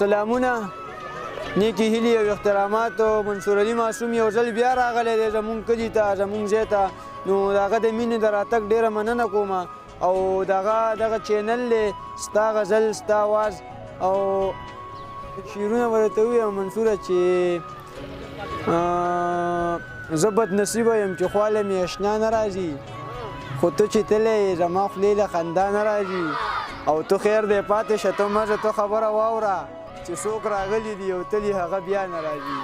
سلامونه، نیکې هیلې او احترامات. منصور علي معصوم یو ځل بیا راغلی دی زمونږ کلي ته، زمونږ ځای ته. نو د هغه د مینې د راتګ ډېره مننه کوم. او دغه چینل دی ستا غزل ستا اواز او شعرونه به درته ووایم منصوره چې زه بدنصیبه یم چې خواله مې اشنا نه راځي، خو ته چې تللی یې زما خولې له خندا نه راځي. او ته خیر دی پاتې شه، ته مه ځه، ته خبره واوره چې څوک راغلي دي او تلي هغه بیا نه راځي.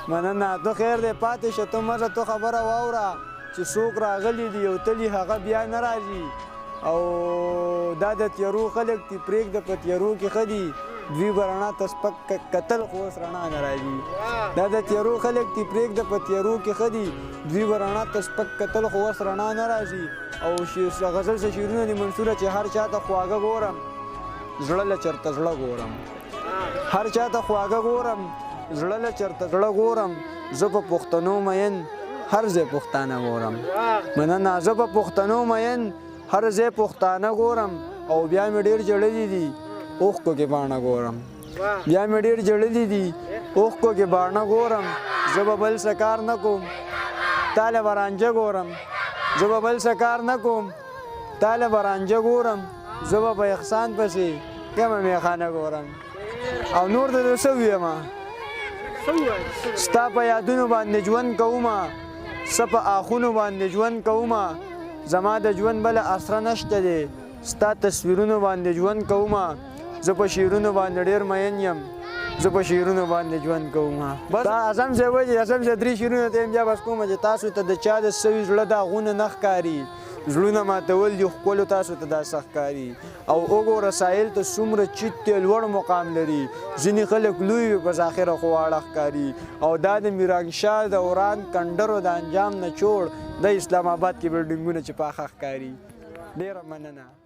مننه. ته خیر دی پاتې شه، ته مه ځه، ته خبره واوره چې څوک راغلي دي او تلي هغه بیا نه راځي. او دا د تیارو خلک دي، پرېږده په تیارو کې ښه دي، دوی به رڼا ته سپک کتل خو اوس رڼا نه راځي. دا د تیارو خلک دي، پرېږده په تیارو کې ښه دي، دوی به رڼا ته سپک کتل خو اوس رڼا نه راځي. او غزل څه شعرونه دي منصوره چې هر چا ته خواږه ګورم زړه له چرته زړه ګورم، هر چا ته خواږه ګورم زړه له چرته زړه ګورم، زه په پښتنو مین هر ځای پښتانه ګورم. مننه. زه په پښتنو مین هر ځای پښتانه ګورم. او بیا مې ډېر ژړلي دي اوښکو کې باڼه ګورم، بیا مې ډېر ژړلي دي اوښکو کې باڼه ګورم. زه به بل څه کار نه کوم تا له به رانجه ګورم، زه به بل څه کار نه کوم تا له به رانجه ګورم، زه به په احسان پسې کومه میخانه ګورم. او نور د څه ووایم، ستا په یادونو باندې ژوند کومه، څه په آخونو باندې ژوند کومه، زما د ژوند بله اسره نشته دی، ستا تصویرونو باندې ژوند کومه، زه په شعرونو باندې ډېر مین یم، زه په شعرونو باندې ژوند کومه. بس دا اعظم صاحب وایي چې اعظم صاحب درې شعرونه ته یم بیا بس کومه چې تاسو ته د چا د سوي زړه داغونه نه ښکاري، زړونه ماتول دي ښکلو تاسو ته دا څه ښکاري. او وګوره ساحل ته څومره چیت دی، لوړ مقام لري، ځینې خلک لوی وي په ظاهره خو واړه ښکاري. او دا د میرانشاه د وران کنډرو د انجام نه چوړ د اسلام آباد کې بلډینګونه چې پاخه ښکاري. ډېره مننه.